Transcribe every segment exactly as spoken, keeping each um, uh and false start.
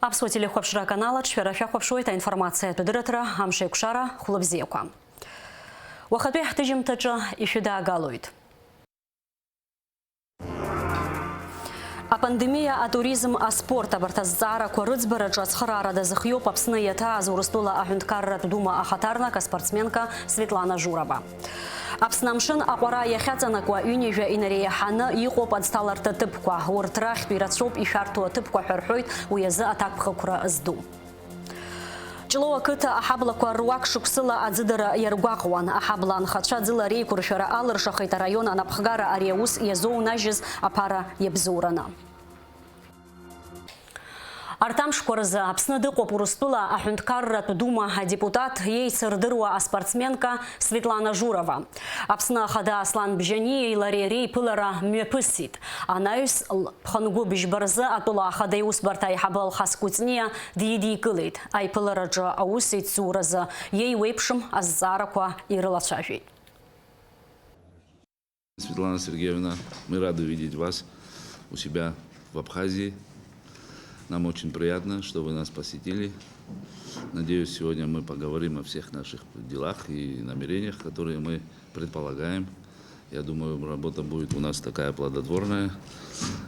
Аԥсуа телехәаԥшра аканал аҿы шәара шәахәаԥшуеит аинформациатә дырраҭара Амшеикәшара, хәлыбзиақәа. Уахатәи ҳҭыжьымҭаҿы ишәыдаагалоит. Апандемиа, атуризм, аспорт, абарҭ азҵаарақәа рыӡбараҿы ацхыраара дазыхиоуп Аԥсны иаҭааз Урыстәыла аҳәынҭқарратә дума ахаҭарнак, аспортсменка Светлана Журова. Аԥсны амшын аҟәара иахьаҵанакуа ҩынҩажәа инареиҳаны иҟоуп аӡҭаларҭа ҭыԥқәа. Урҭ рахьтә ирацәоуп ишәарҭоу аҭыԥқәа ҳәа рҳәоит уи азы аҭакԥхықәра зду. Ҷлоу ақыҭа аҳаблақәа руак шықәсыла аӡыдара иаргәаҟуан. Аҳабла анхацәа ӡыла реиқәыршәара алыршахеит араион анапхгара ари аус иазоунажьыз аԥара иабзоураны. Арҭ амшқәа рзы Аԥсны дыҟоуп Урыстәыла аҳәынҭқарратә дума адепутат, еицырдыруа аспортсменка Светлана Журова. Аԥсны Ахада Аслан Бжьаниеи лареи реиԥылара мҩаԥысит. Анаҩс, л-, ԥхынгәы быжьба рзы атәыла Ахада иусбарҭа аиҳабы Алхас Кәыҵниа дидикылеит. Аиԥылараҿы аус еицуразы иеиуеиԥшым азҵаарақәа ирылацәажәеит. Светлана Сергеевна, мы рады видеть вас у себя в Абхазии. Нам очень приятно, что вы нас посетили. Надеюсь, сегодня мы поговорим о всех наших делах и намерениях, которые мы предполагаем. Я думаю, работа будет у нас такая плодотворная.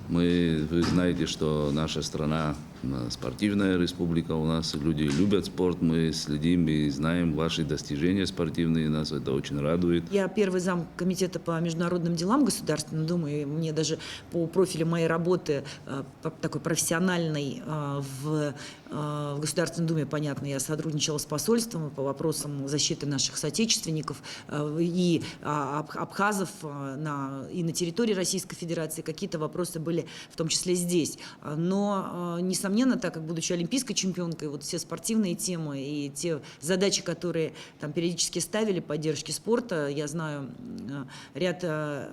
Мы, вы знаете, что наша страна, м, спортивная республика, у нас люди любят спорт, мы следим и знаем ваши достижения спортивные, нас это очень радует. Я первый зам комитета по международным делам Государственной Думы, и мне даже по профилю моей работы, э, по такой профессиональной, э, в, э, в Государственной Думе, понятно, я сотрудничала с посольством по вопросам защиты наших соотечественников, э, и, а, абх-, абхазов, э, на, и на территории Российской Федерации. Какие-то вопросы были в том числе здесь. А, но, э, несомненно, так как, будучи олимпийской чемпионкой, вот все спортивные темы и те задачи, которые там периодически ставили поддержки спорта, я знаю, м, э, ряд, э,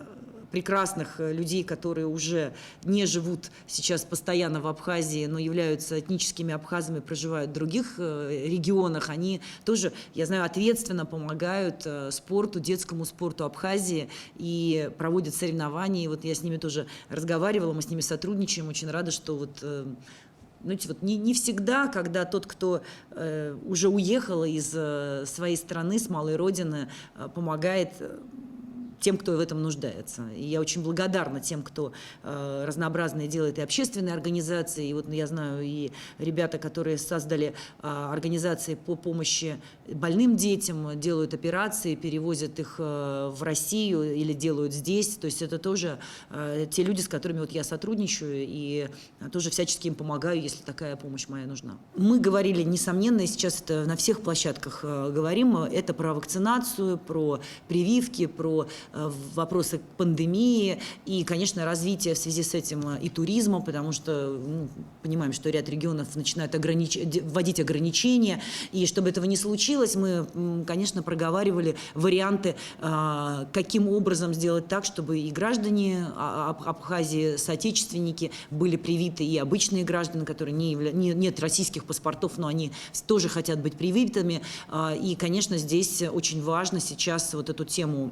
прекрасных, э, людей, которые уже не живут сейчас постоянно в Абхазии, но являются этническими абхазами, проживают в других, э, регионах, они тоже, я знаю, ответственно помогают, э, спорту, детскому спорту Абхазии и проводят соревнования. И вот я с ними тоже разговаривала, мы с ними сотрудничаем. Очень рада, что вот, э, знаете, вот не, не всегда, когда тот, кто, э, уже уехал из, э, своей страны, с малой родины, э, помогает, э, тем, кто в этом нуждается. И я очень благодарна тем, кто, э, разнообразные делает и общественные организации. И вот, ну, я знаю, и ребята, которые создали, а, организации по помощи больным детям, делают операции, перевозят их, э, в Россию или делают здесь. То есть это тоже, э, те люди, с которыми вот я сотрудничаю, и, э, тоже всячески им помогаю, если такая помощь моя нужна. Мы говорили, несомненно, и сейчас это на всех площадках, э, говорим, э, это про вакцинацию, про прививки, про, э, вопросы пандемии и, конечно, развитие в связи с этим, э, и туризма, потому что, ну, понимаем, что ряд регионов начинают огранич-, де-, вводить ограничения, и чтобы этого не случилось, мы, м, конечно, проговаривали варианты, а, каким образом сделать так, чтобы и граждане, а, Аб-, Абхазии, соотечественники были привиты, и обычные граждане, которые не явля-, не, нет российских паспортов, но они с-, тоже хотят быть привитыми. А, и, конечно, здесь очень важно сейчас вот эту тему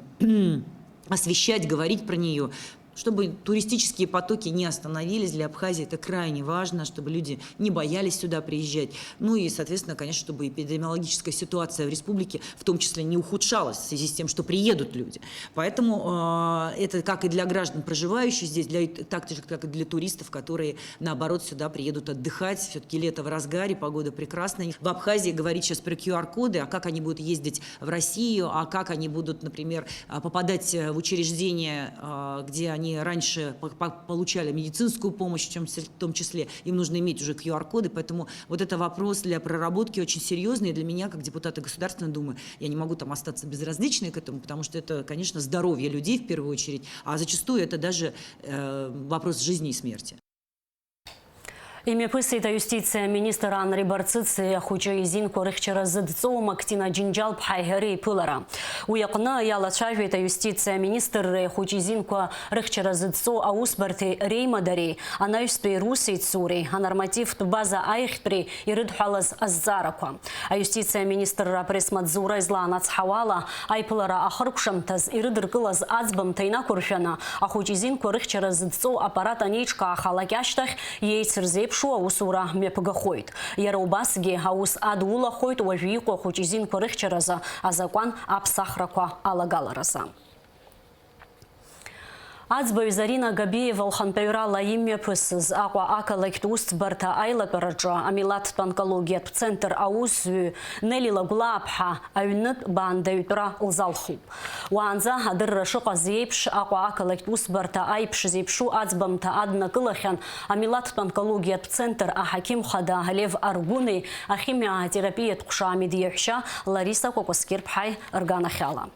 освещать, говорить про неё, чтобы туристические потоки не остановились. Для Абхазии это крайне важно, чтобы люди не боялись сюда приезжать. Ну и, соответственно, конечно, чтобы эпидемиологическая ситуация в республике в том числе не ухудшалась в связи с тем, что приедут люди. Поэтому, э, это как и для граждан, проживающих здесь, для, так же, как и для туристов, которые, наоборот, сюда приедут отдыхать. Всё-таки лето в разгаре, погода прекрасная. В Абхазии говорить сейчас про Q R-коды, а как они будут ездить в Россию, а как они будут, например, а, попадать, э, в учреждения, а, где они раньше по-, по-, получали медицинскую помощь, в том числе, в том числе им нужно иметь уже Q R-коды. Поэтому вот это вопрос для проработки очень серьёзный. И для меня, как депутата Государственной Думы, я не могу там остаться безразличной к этому, потому что это, конечно, здоровье людей в первую очередь, а зачастую это даже, э, вопрос жизни и смерти. Имҩаԥысит аиустициа аминистр Анри Барцыци ахәыҷы изинқәа рыхьчара зыдҵоу Мактина Џьынџьал-ԥҳаи реиԥылара. Уи аҟны иалацәажәеит аиустициа аминистрреи ахәыҷы изинқәа рыхьчара зыдҵоу аусбарҭеи реимадареи, анаҩстәи русеицуреи, анормативтә база аиӷьтәреи ирыдҳәалаз азҵаарақәа. Аиустициа аминистрра апресс-маҵзура излаанацҳауала, аиԥылара ахыркәшамҭаз ирыдыркылаз аӡбамҭа инақәыршәаны, ахәыҷ изинқәа рыхьчара зыдҵоу аппарат анеиҿкаахалак ашьҭахь, иеицырзеиԥ еиԥшу аусура мҩаԥгахоит. Иара убасгьы аус адулахоит уажәы иҟоу ахәыҷы изинқәа рыхьчаразы азакәан аԥсахрақәа алагаларазы. Аӡбаҩ Зарина Габиева лхантәаҩрала имҩаԥысыз Аҟәа ақалақьтә усӡбарҭа аилатәараҿы амилаҭтә онкологиатә центр аусзуҩ Нели Лагәлааԥҳа аҩнытә баандаҩтәра лзалхуп. Уаанӡа адырра шыҟаз еиԥш, Аҟәа ақалақьтә усбарҭа аиԥш зеиԥшу аӡбамҭа аднакылахьан амилаҭтә онкологиатә центр аҳақьым хада Лев Аргәыни ахимиотерапиатә ҟәша Амиди иаҳәшьа Лариса Кәакәасқьыр-ԥҳаи рганахьала.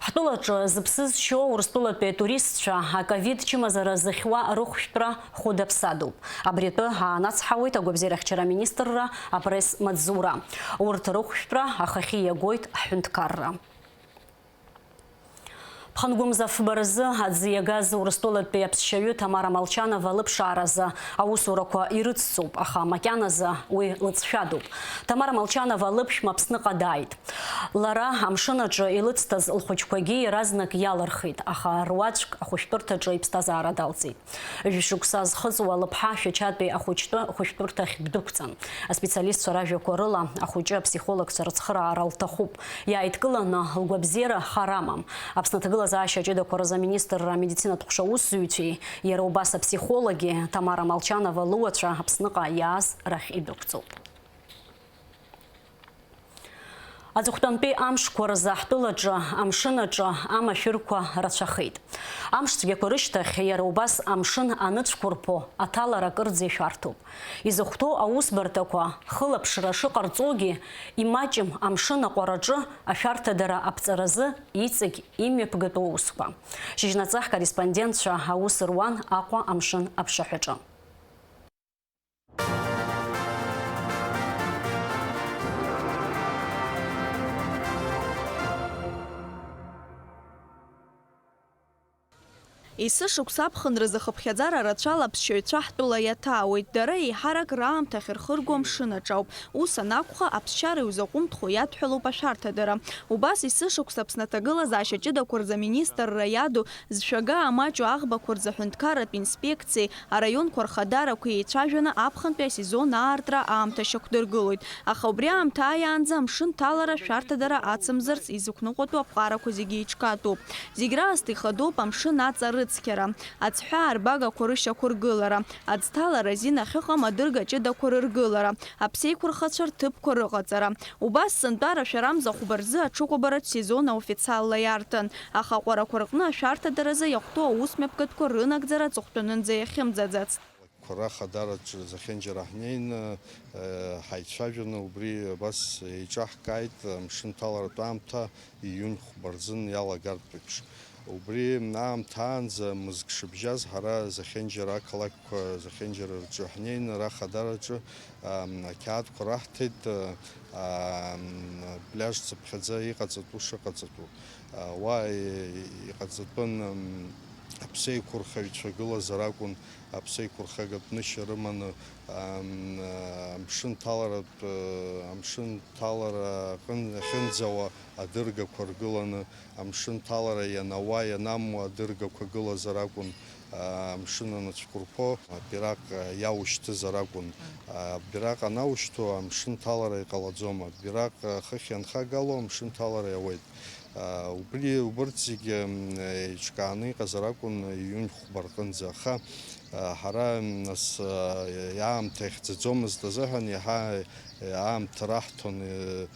Ҳтәылаҿы зыԥсы зшьо Урыстәылатәи атуристцәа аковид чымазара зыхьуа рыхәшәтәра хәыда-ԥсадоуп. Абри атәы аанацҳауеит агәабзиарахьчара аминистрра апресс-маҵзура. Урҭ рыхәшәтәра ахахьы иагоит ҳҳәынҭқарра. Ԥхынгәымза фба рзы аӡы иагаз Урыстәылатәи аԥсшьаҩы Ҭамара Молчанова лыԥшааразы аусурақәа ирыцҵоуп, аха макьаназы уи лыҵшәадоуп. Ҭамара Молчанова лыԥшәма Аԥсныҟа дааит. Лара амшын аҿы илыцҭаз лхәыҷқәагьы иаразнак иалырхит, аха руаӡәк ахәышәтәырҭаҿы иԥсҭазаара далҵит. Жәшықәса зхыҵуа лыԥҳа Шәачатәи ахәыҷтәы хәышәтәырҭахь дәықәҵан. Аспециалистцәа ражәақәа рыла, ахәыҷы аԥсихологцәа рыцхыраара лҭахуп. Иааидкыланы лгәабзиара хар амам. Аԥсны аҭагылазаашьа ҷыдақәа рзы аминистрра амедицинатә ҟәша аусзуҩцәеи иара убас аԥсихологи Ҭамара Молчанова лыуацәа Аԥсныҟа иааз рахь идәықәҵоуп. Аҵыхәтәантәи амшқәа рзы ҳтәылаҿы амшын аҿы амашәырқәа рацәахеит. Амш цәгьақәа рышьҭахь иара убас амшын аныцәқәырԥо аҭалара акырӡа ишәарҭоуп. Изыхәҭоу аусбарҭақәа хылаԥшра шыҟарҵогьы, имаҷым амшын аҟәараҿы ашәарҭадара аԥҵаразы иҵегь имҩаԥгатәу аусқәа. Шьыжьнаҵы ҳкорреспондентцәа аус руан Аҟәа амшын аԥшаҳәаҿы. Есышықәса аԥхынразы хыԥхьаӡара рацәала аԥсшьаҩцәа ҳтәыла иаҭаауеит. Дара еиҳарак раамҭа ахьырхырго амшын аҿы ауп. Ус анакәха, аԥсшьара иузаҟәымҭхо иадҳәалоуп ашәарҭадара. Убас есышықәса Аԥсны аҭагылазаашьа ҷыдақәа рзы аминистрра иаду зшәага амаҷу аӷбақәа рзы аҳәынҭқарратә инспекциеи араионқәа рхадарақәеи еицәажәаны аԥхынтәи асезон аартра аамҭа шьақәдыргылоит. Аха убри аамҭа ааиаанӡа амшын ҭалара шәарҭадара ацымзарц изықәныҟәатәу аԥҟарақәа зегьы еиҿкаатәуп. Зегь раасҭа ихадоуп амшын аҵа рыцқьара, аӡҳәаа арбагақәа рышьақәыргылара, аӡҭалара азин ахьыҟам адырга ҷыдақәа рыргылара, аԥсеиқәырхацәа рҭыԥқәа рыҟаҵара. Убас сынтәа арашәарамза хәба рзы аҽыкәабаратә сезон аофициалла иарҭан, аха аҟәарақәа рҟны ашәарҭадаразы иахәҭоу аусмҩаԥгатәқәа рынагӡара аҵыхәтәанынӡа иахьымӡаӡацт. Қәара хадараҿы зехьынџьара ҳнеины, э, ҳаицәажәаны, убри абас еиҿаҳкааит, амшын ҭаларатә аамҭа ииунь хәба рзын иалагартә еиԥш. Убри аамҭа аанӡа мызк шыбжьаз ҳара зехьынџьара ақалақьқәа зехьынџьара рҿы ҳнеины, ара хадараҿы, ам, ақьаадқәа раҳҭеит, а, ам, пляж цыԥхьаӡа иҟаҵатәу шыҟаҵатәу. А, уа и-, иҟаҵатәын, ам, аԥсеиқәырхаҩцәа гылазар акәын, аԥсеиқәырхагатә нышьа рыманы, ам, амшын ҭаларатә, амшын ҭалара аҟын-, ахьынӡауа адыргақәа ргыланы, амшын ҭалара ианауа, ианамуа адыргақәа гылазар акәын, амшын аныцәқәырԥо, абираҟ иаушьҭызар акәын. Абираҟ анаушьҭу амшын ҭалара иҟалаӡом. Абираҟ хыхь ианхагало амшын ҭалара иауеит. Убри, убырҭ зегьы, м, еиҿкааны иҟазар акәын иҩынтә хәба рҟынӡа. Аха, а, ҳара, м, нас, а, аамҭа ихьӡаӡомызт азыҳәан иаҳа, а, аамҭа раҳҭон, а,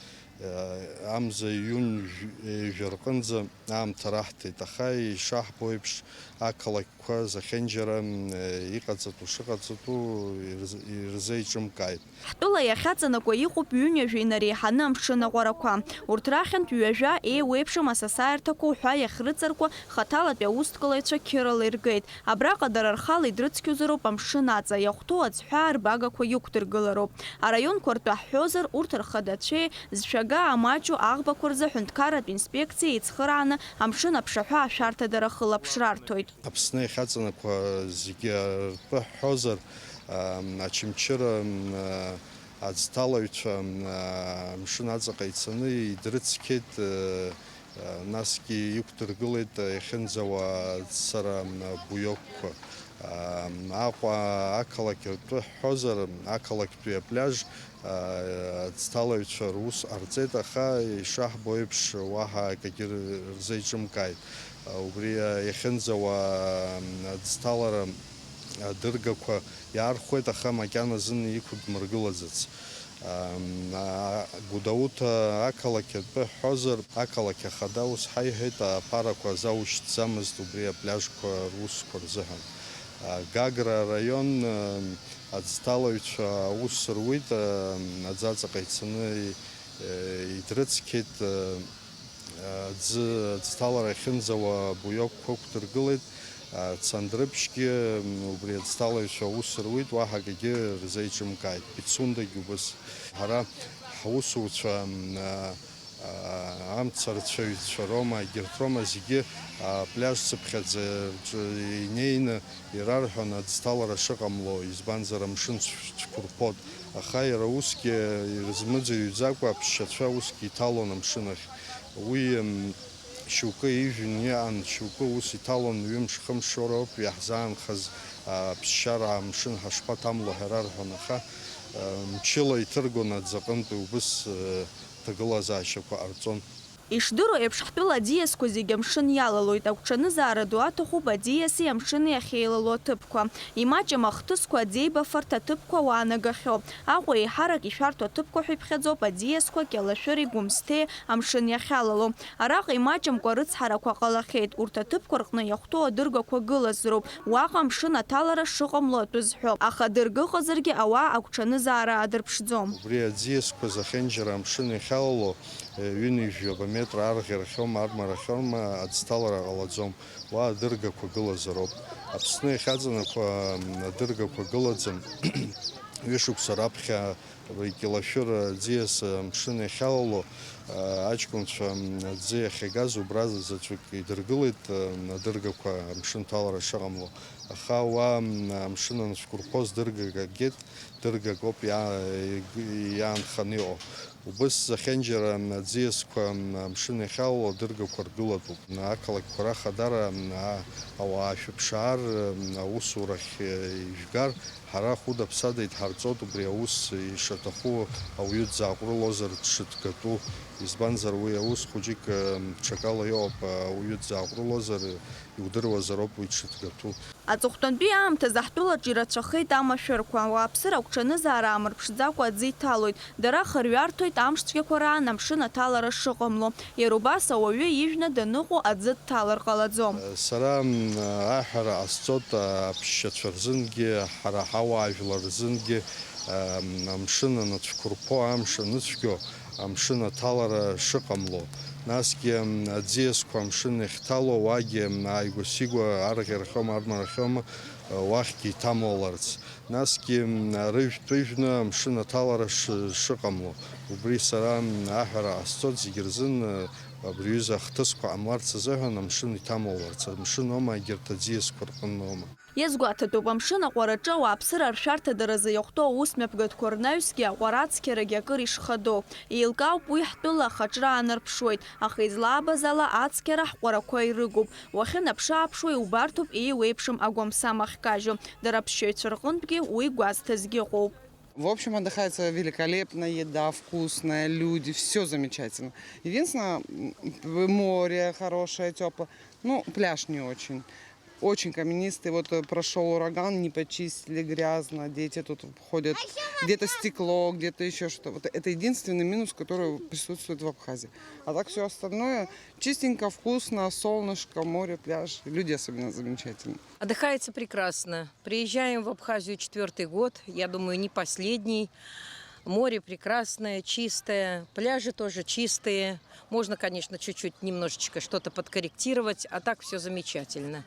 а, амза иҩынтә жә-, ҩажәа рҟынӡа аамҭа раҳҭеит. Аха ишаҳбо еиԥш, ақалақьқәа зехьынџьара, м, а, иҟаҵатәу шыҟаҵатәу ирз-, ирзеиҿымкааит. Ҳтәыла иахьаҵанакуа иҟоуп ҩынҩажәа инареиҳаны амшын аҟәарақәа. Урҭ рахьынтә ҩажәа еиуеиԥшым асасааирҭақәа уҳәа иахьрыҵаркуа хаҭалатәи аусҭкалаҩцәа қьырала иргеит. Абраҟа дара рхала идрыцқьозароуп амшын аҵа, иахәҭоу аӡҳәаа рбагақәа иқәдыргылароуп. Араионқәа ртәы ҳҳәозар, урҭ рхадацәеи зшәага амаҷу аӷбақәа рзы аҳәынҭқарратә инспекциеи еицхырааны амшын аԥшаҳәа ашәарҭадара хылаԥшра арҭоит. Аԥсны иахьаҵанакуа зегьы ртәы ҳҳәозар, ам, Очамчыра, ам, аӡҭалаҩцәа, ам, амшын аҵаҟа ицаны идрыцқьеит, а, а, насгьы иқәдыргылеит иахьынӡауа ацара, ам, буиокқәа. Аҟәа ақалақь ртәы ҳҳәозар, ақалақьтәи апляж аӡҭалаҩцәа рус ҟарҵеит, аха ишаҳбо еиԥш уаҳа акгьы рзеиҿымкааит. Убри иахьынӡауа аӡҭалара адыргақәа иаархәеит, аха макьаназы иқәдмыргылаӡац. Гәдоуҭа ақалақь атәы ҳҳәозар, ақалақь ахада ус ҳаиҳәеит, аԥарақәа азаушьҭӡамызт убри апляжқәа русқәа рзыҳәан. Гагра араион аӡҭалаҩцәа аус руит, аӡаҵаҟа ицаны идрыцқьеит. Аӡы, аӡҭалара ахьынӡауа абуиокқәа ықәдыргылеит. Цандрыԥшьгьы убри аӡҭалаҩцәа аус руит, уаҳа акгьы рзеиҿымкааит. Пицундагь убыс. Ҳара ҳусуцәа, амцарцәаҩцәа роума, егьырҭ роума, зегьы апляж цыԥхьаӡа рҿы инеины ирарҳәон аӡҭалара шыҟамло, избанзар амшын цә-, цәқәырԥон. Аха иара усгьы ирызмыӡырҩӡакәа аԥсшьацәа усгьы иҭалон амшын ахь. Уи, м, шьоукы ижәны иҟан, шьоукы ус иҭалон, ҩымш-хымш роуп иаҳзаанхаз, а, ԥсшьара амшын ҳашԥаҭамло ҳәа рарҳәон, аха, а, мчыла иҭыргон аӡы аҟынтәи убыс, а, ҭагылазаашьақәа ҟарҵон. Ишдыру еиԥш, ҳтәыла аӡиасқәа зегьы амшын иалалоит. Агәҽанызаара ду аҭахуп аӡиаси амшыни ахьеилало аҭыԥқәа. Имаҷым ахҭысқәа аӡеибафарҭа аҭыԥқәа уаанагахьоу. Аҟәа еиҳарак ишәарҭоу аҭыԥқәа ҳәа иԥхьаӡоуп аӡиасқәа Кьалашәыреи Гәымсҭеи амшын иахьалало. Араҟа имаҷымкәа рыцҳарақәа ҟалахьеит. Урҭ аҭыԥқәа рҟны иахәҭоу адыргақәа гылазароуп. Уаҟа амшын аҭалара шыҟамло атәы зҳәо. Аха адырга ыҟазаргьы ауаа агәҽанызаара аадырԥшӡом. Убри аӡиасқәа зехьынџьара амшын иахьалало, ҩынҩажәаба метра арӷьарахьоума, армарахьоума, аӡҭалара ҟалаӡом. Уа адыргақәа гылазароуп. Аԥсны иахьаҵанакуа адыргақәа гылаӡам. Ҩышықәса раԥхьа абри Кьалашәыр аӡиас амшын иахьалало, аҷкәынцәа аӡы иахьагаз убра заҵәык идыргылеит, адыргақәа амшын ҭалара шыҟамло. Аха уа амшын анцәқәырԥоз дыргак агеит, дыргак ауп иа-, иаанханы иҟоу. Убыс зехьынџьара аӡиасқәа амшын иахьалало адыргақәа ргылатәуп. Ақалақьқәа рахадара, а-, ауаа шәыԥшаар, аусурахь ижәгар, ҳара хәыда-ԥсада идҳарҵоит убри аус ишаҭаху ауаҩы дзааҟәрылозар дшыҭгатәу. Избанзар, уи аус хәыҷык ҽакала иҟоуп, ауаҩы дзааҟәрылозар иудыруазароуп уи дшыҭгатәу. Аҵыхәтәантәи аамҭазы ҳтәылаҿы ирацәахеит амашәырқәа. Ауааԥсыра агәҽанызаара аамырԥшӡакәа аӡы иҭалоит. Дара хырҩарҭоит амш цәгьақәа раан амшын аҭалара шыҟамло. Иара убас ауаҩы ижәны даныҟоу аӡы дҭалар ҟалаӡом. Сара, м, аҳәара ҟасҵоит, аԥсшьацәа рзынгьы, ҳара ҳауаажәлар рзынгьы, м, амшын анацәқәырԥо, амш аныцәгьо, амшын аҭалара шыҟамло, насгьы, м, аӡиасқәа амшын иахьҭало, уагьы, м, ааигәа-сигәа арӷьарахьоума, армарахьоума, уахьгьы иҭамлаларц, насгьы, м, рыжәтә ыжәны амшын аҭалара шы-, шыҟамло, убри сара, м, аҳәара ҟасҵоит зегьы рзын, абри аҩыза ахҭысқәа ҟамларц азыҳәан амшын иҭамлаларц, амшын аума, егьырҭ аӡиасқәа рҟынтә аума. Иазгәаҭатәуп, амшын аҟәараҿы ауааԥсыра аршәарҭадаразы иахәҭоу аусмҩаԥгатәқәа рнаҩсгьы аҟәара ацқьарагьы акыр ишхадоу. Еилкаауп уи ҳтәыла ахаҿра аанарԥшуеит, аха излаабаз ала ацқьара ҳҟәарақәа ирыгуп. Уахьынаԥшы-ааԥшуа иубарҭоуп еиуеиԥшым агәамсам ахькажьу. Дара аԥсшьаҩцәа рҟынтәгьы уи гәазҭазгьы ыҟоуп. В общем, отдыхается великолепно, еда вкусная, люди, всё замечательно. Единственное, м, море хорошее, тёплое. Ну, пляж не очень. Очень каменистый. Вот, э, прошёл ураган, не почистили, грязно, дети тут ходят. Где-то стекло, где-то ещё что-то. Вот это единственный минус, который присутствует в Абхазии. А так всё остальное чистенько, вкусно, солнышко, море, пляж. Люди особенно замечательные. Отдыхается прекрасно. Приезжаем в Абхазию четвёртый год, я думаю, не последний. Море прекрасное, чистое, пляжи тоже чистые. Можно, конечно, чуть-чуть немножечко что-то подкорректировать, а так всё замечательно.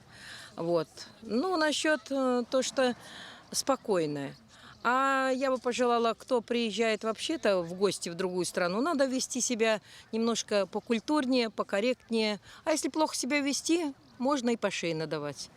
Вот. Ну, насчёт, э, то, что спокойное. А я бы пожелала, кто приезжает вообще-то в гости в другую страну, надо вести себя немножко покультурнее, покорректнее. А если плохо себя вести, можно и по шее надавать,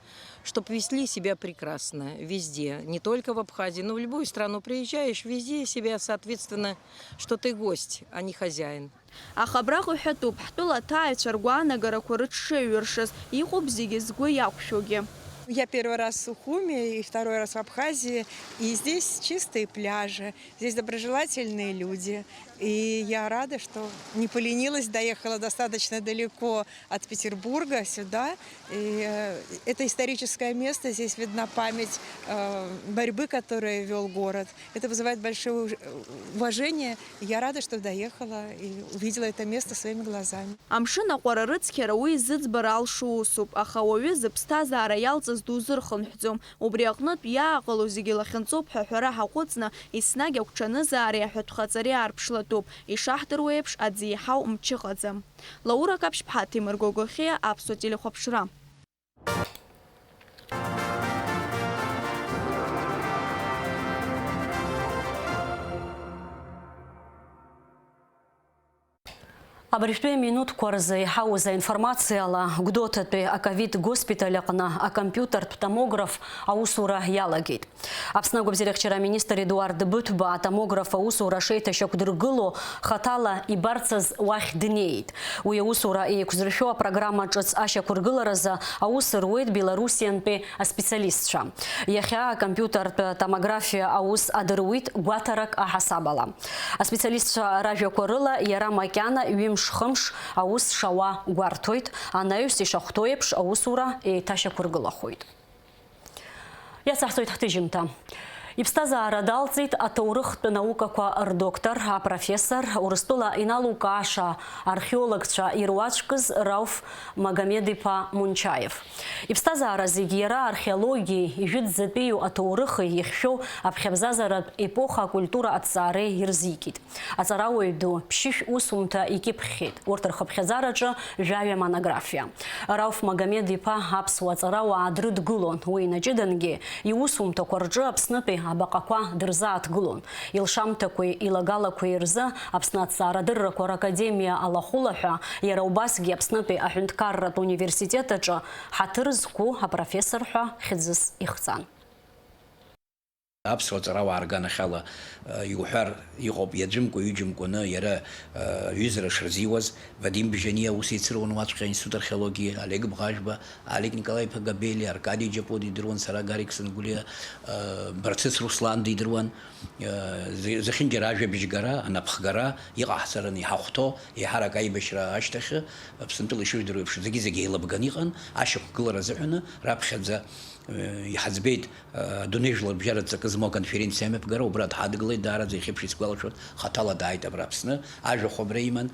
чтоб вели себя прекрасно везде, не только в Абхазии, но в любую страну приезжаешь, вези себя соответственно, что ты гость, а не хозяин. Аха абраҟа иҳәатәуп, ҳтәыла аҭааҩцәа ргәаанагарақәа рыҽшеиҩыршаз, иҟоуп зегьы згәы иақәшәогьы. Я первый раз в Сухуми и второй раз в Абхазии, и здесь чистые пляжи, здесь доброжелательные люди. И я рада, что не поленилась, доехала достаточно далеко от Петербурга сюда. И э, это историческое место, здесь видна память э, борьбы, которую вел город. Это вызывает большое уж- уважение. И я рада, что доехала и увидела это место своими глазами. Амшын аҟәара рыцқьара уи зыӡбара алшо усуп, аха ауаҩы зыԥсҭазаара иалҵыз дузырхынҳәӡом. Убри аҟнытә иааҟало зегьы лахьынҵоуп ҳәа аҳәара ҳаҟәыҵны, еснагь агәҽанызаареи аҳәатәхаҵареи аарԥшлатәуп. Ишаҳдыруа еиԥш, аӡы еиҳау мчы ыҟаӡам. Лаура Каԥшьԥҳа, Ҭемыр Гогохиа, Аԥсуа телехәаԥшра. Абыржәтәи аминуҭқәа рзы иҳауз аинформациала, Гәдоуҭатәи аковид госпиталь аҟны акомпиутертә томограф аусура иалагеит. Аԥсны агәабзиарахьчара аминистр Едуард Быҭәба атомограф аусура шеиҭашьақәдыргыло хаҭала ибарцаз уахь днеит. Уи аусура еиқәзыршәо апрограмма ҿыц ашьақәыргыларазы аус руеит Белоруссиантәи аспециалистцәа. Иахьа акомпиутертә томографиа аус адыруит гәаҭарак аҳасабала. Аспециалистцәа ражәақәа рыла, иара макьана ҩымш-хымш аус шауа гәарҭоит, анаҩс ишахәҭоу еиԥш аусура еиҭашьақәыргылахоит. Иацаҳҵоит ҳҭыжьымҭа. Иԥсҭазаара далҵит аҭоурыхтә наукақәа рдоктор, апрофессор, Урыстәыла иналукааша археологцәа ируаӡәкыз Рауф Магомед-иԥа Мунчаев. Иԥсҭазаара зегь иара археологиеи, ижәытәӡатәиу аҭоурыхи, ихьшәоу аԥхьабзазаратә епоха акультура аҭҵаареи ирзикит. Аҵарауаҩ ду ԥшьышә усумҭа икьыԥхьхьеит. Урҭ рхыԥхьаӡараҿы жәаҩа монографиа. Рауф Магомед-иԥа аԥсуа ҵарауаа дрыдгылон. Уи инаҷыдангьы, иусумҭақәа рҿы Аԥснытәи абаҟақәа дырзааҭгылон. Илшамҭақәеи илагалақәеи рзы Аԥсны аҭҵаарадыррақәа ракадемиа алахәылаҳәа, иара убасгьы Аԥснытәи аҳәынҭқарратә университет аҿы ҳаҭыр зқәу апрофессор ҳәа хьӡыс ихҵан. Аԥсуа ҵарауаа рганахьала, э, иуҳәар иҟоуп, иаӡәымкәа-ҩыџьамкәаны иара, э, ҩызара шырзиуаз, Вадим Бжьаниа аус еицыруан уаҵәҟьа аинститут археологиа, Олег Бӷажәба, Олег Николаи-иԥа Габелиа, Аркадий Џьапуа дидыруан, сара Гарик Сангәлиа, э, Барцыц Руслан дидыруан, э, зе-, зехьынџьара ажәабжьгара, анапхгара иҟаҳҵараны иҳахәҭоу, еиҳарак аибашьра ашьҭахь, Аԥсынтәыла ишыжәдыруа еиԥш, зегьы-зегьы еилаганы иҟан, ашьақәгылара азыҳәаны, раԥхьаӡа, э, иҳаӡбеит, Адунеи жәларбжьаратә ҵакы змоу аконференциа амҩаԥгара убра дҳадгылеит, даараӡа иахьеиԥш исгәалашәоит, хаҭала дааит абра Аԥсны, ажәахә абра иман,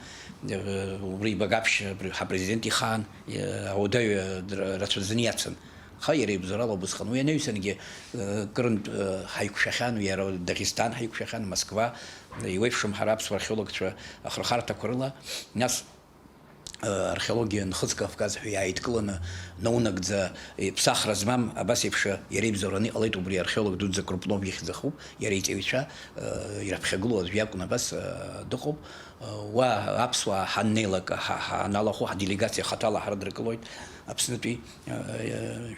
убри Багаԥшь, абри ҳапрезидент ихаан, ауадаҩ рацәаӡаны иацын. Аха иара ибзоурала убысҟан. Уи анаҩсангьы кырынтә ҳаиқәшәахьан, иара Дагестан ҳаиқәшәахьан, Москва, иуеиԥшым ҳара аԥсуа археологцәа ахырхарҭақәа рыла, нас археологиа Нхыҵ Кавказ ҳәа иааидкыланы наунагӡа, ԥсахра змам, абас еиԥш иара ибзоураны иҟалеит, убри археолог дуӡӡа Крупнов ихьӡ ахуп, иара иҵаҩцәа, ираԥхьагылоу аӡә иакәын абас, дыҟоуп. Уа аԥсуаа ҳаннеилак, ҳа-, ҳаналахәу, ҳделегациа хаҭала ҳрыдыркылоит Аԥснытәи.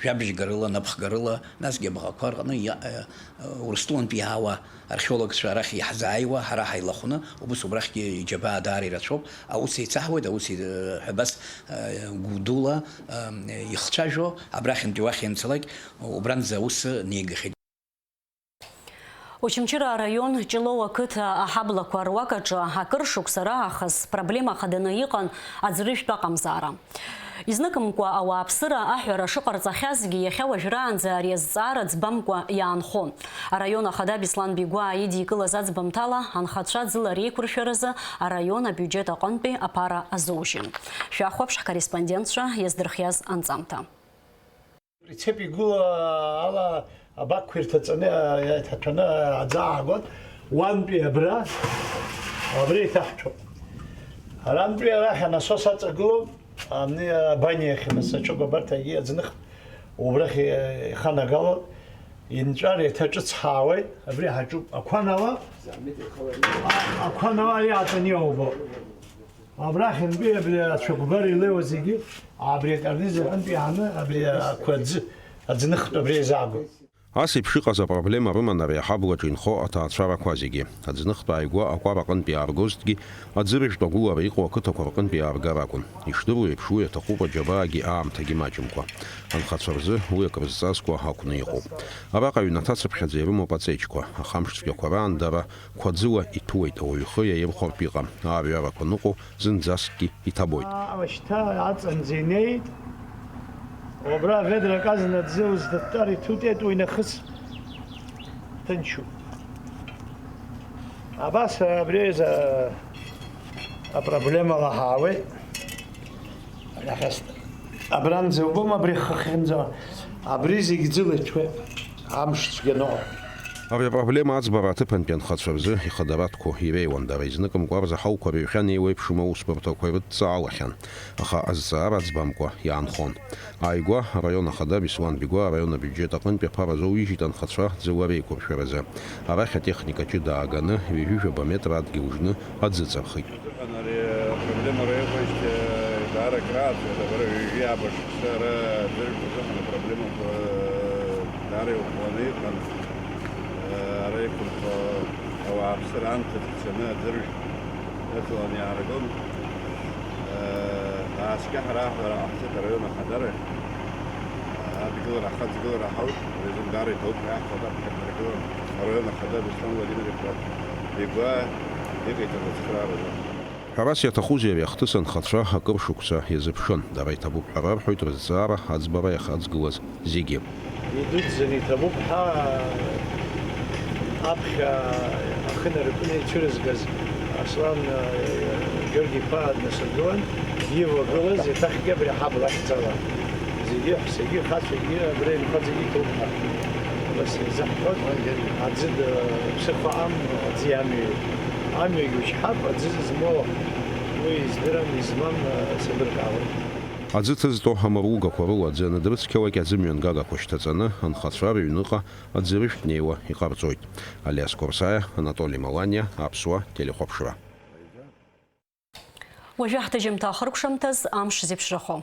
Жәабжьгарыла, напхгарыла, насгьы абӷақәа рҟны иа-, Урыстәылантәи иаауа археологцәа арахь иаҳзааиуа, ҳара ҳаилахәны, убыс убрахьгьы иџьабаа даара ирацәоуп. Аус еицаҳуеит, аус, ҳәа абас, гәдула ихцәажәо, абрахьынтәи уахь ианцалак, убранӡа аус неигахьеит. Очамчыра араион Ҷлоу ақыҭа аҳаблақәа руак аҿы акыр шықәса раахыс проблема хаданы иҟан аӡәрыжәтә аҟамзаара. Изныкымкәа ауааԥсыра аҳәара шыҟарҵахьазгьы, иахьа уажәраанӡа ари азҵаара ӡбамкәа иаанхон. Араион ахада Беслан Бигәаа идикылаз аӡбамҭала, анхацәа ӡыла реиқәыршәаразы араион абиуџьет аҟынтәи аԥара азоужьын. Шәахәаԥш ҳкорреспондентцәа иаздырхиаз анҵамҭа. Прицеп игәыла ала абакқәа ирҭаҵаны, иҭаҭәаны аӡы аагон, уантәи абра, абра иҭаҳҭәон. Арантәи арахь анасос аҵагылон, ани абаниа ахь, нас аҽы агәабарҭагьы аӡных убрахь иханагалон, инҵәар еиҭа ҿыц ҳаауеит, абри ҳаҿуп, ақәанала, ақәанала ари аатәаны иаубо. Абрахьынтәи абри ацәыкәбар илеиуа зегьы, абри акарниз аҟынтә иааны, абри ақәа аӡы, аӡныхтә абри еизаагоит. Ас еиԥш иҟаз апроблема рыман ари аҳаблаҿы инхо аҭаацәарақәа зегьы. Аӡныхтә ааигәа акәара аҟынтә иааргозҭгьы, аӡырыжәтә агәылара иҟоу ақыҭақәа рҟынтә иааргар акәын. Ишдыру еиԥш, уи аҭахуп аџьабаагьы аамҭагьы маҷымкәа. Анхацәа рзы уи акрызҵазкуа акәны иҟоуп. Араҟа аҩнаҭа цыԥхьаӡа ирымоуп аҵеиџьқәа, ахамш цәгьақәа раан дара қәаӡыла иҭәуеит, ауаҩы ихы иаирхәартә иҟам, аарҩарақәа ныҟәо, зынӡаскгьы иҭабоит. Ала шьҭа аҵанӡа инеит. Убра аведра аказна аӡы узҭыҭтәар иҭутеит уи нахыс. Ҭынчуп. Абас абри аҩыза апроблема лаҳауеит. Иахьа абранӡа убома абри хыхьынӡа? Абри зегь ӡыла иҭәуеит. Амш цәгьаноуп. Абри апроблема аӡбара аҭыԥантәи анхацәа рзы ихадаратәқәоу иреиуан, дара изныкымкәа рзаҳауқәа рыҩхьан еиуеиԥшым аусбарҭақәа ирыдҵаалахьан, аха азҵаара аӡбамкәа иаанхон. Ааигәа араион ахада Беслан Бигәа араион абиуџьет аҟынтәи аԥара азоуижьит анхацәа ӡыла реиқәыршәаразы. Арахь атехника ҷыда ааганы, ҩажәи жәаба метр адгьыл жны аӡы ҵархит. Ари апроблема раиҳәоижьҭеи даара акрааҵуеит, абар ҩажәи ааба шықәса ара аӡырҩқәа рзыҳәан апроблемақәа даара иӷәӷәаны иҟан. Ара иқәынхо ауааԥсыра анҭыҵ цаны аӡырҩ ыҵаланы иааргон. Ааскьаҳара аҳәара ҟаҳҵеит араион ахадара. Адгылара, ахаҵгылара ҳауит, резон даара иҭабуп ҳәа иаҳҳәо адаԥхьа днаргылан араион ахада Беслан Владимир-иԥа Бигәаа иҟаиҵаз ацхырааразы. Ҳәарас иаҭахузеи ари ахҭыс анхацәа акыр шықәса иазыԥшын, дара иҭабуп ҳәа рарҳәоит рызҵаара аӡбара иахьаҵгылаз зегьы. Идуӡӡаны иҭабуп ҳәа аԥхьа ахынаракны ицәырызгаз Аслан, э, Георги-иԥа днасыргылан, ивагылаз еиҭахгьы абри аҳабла ахьӡала. Зегьы, ҳәсагьы, хацәагьы, абра инхо зегьы иҭоуп ҳәа. Абас изаҳҳәоит, аӡы д-, ԥсыхәа аҟам, аӡы иамҩоуп. Амҩагь учҳап, аӡы змоу уи издырам, измам, э, сеилыркаауеит. Аӡы ҭызҵо амаругақәа рыла аӡы аныдрыцқьалак, аӡымҩангагақәа шьҭаҵаны, анхацәа рыҩныҟа аӡырыжәтә неиуа иҟарҵоит. Алиас Қорсаиа, Анатоли Маланиа, Аԥсуа телехәаԥшра. Уажәы ҳҭыжьымҭа ахыркәшамҭаз амш зеиԥшрахо.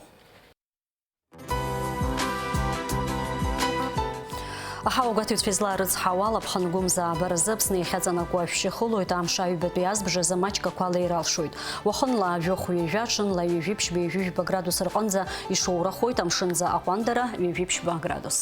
Аҳауагәаҭаҩцәа излаарыцҳауа ала, ԥхынгәымза аабаразы Аԥсны иахьаҵанакуа ашәшьы хылоит, амш аҩбатәи азбжазы маҷк ақәа леира алшоит. Уахынла жәохә ҩажәа, ҽынла ҩажәи ԥшьба, ҩажәи жәба градус рҟынӡа ишоурахоит, амшынӡа аҟәандара ҩажәи ԥшьба градус.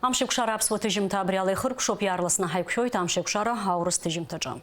Амшеикәшара аԥсуа ҭыжьымҭа абри ала ихыркәшоуп, иаарласны ҳаиқәшәоит Амшеикәшара аурыс ҭыжьымҭаҿы.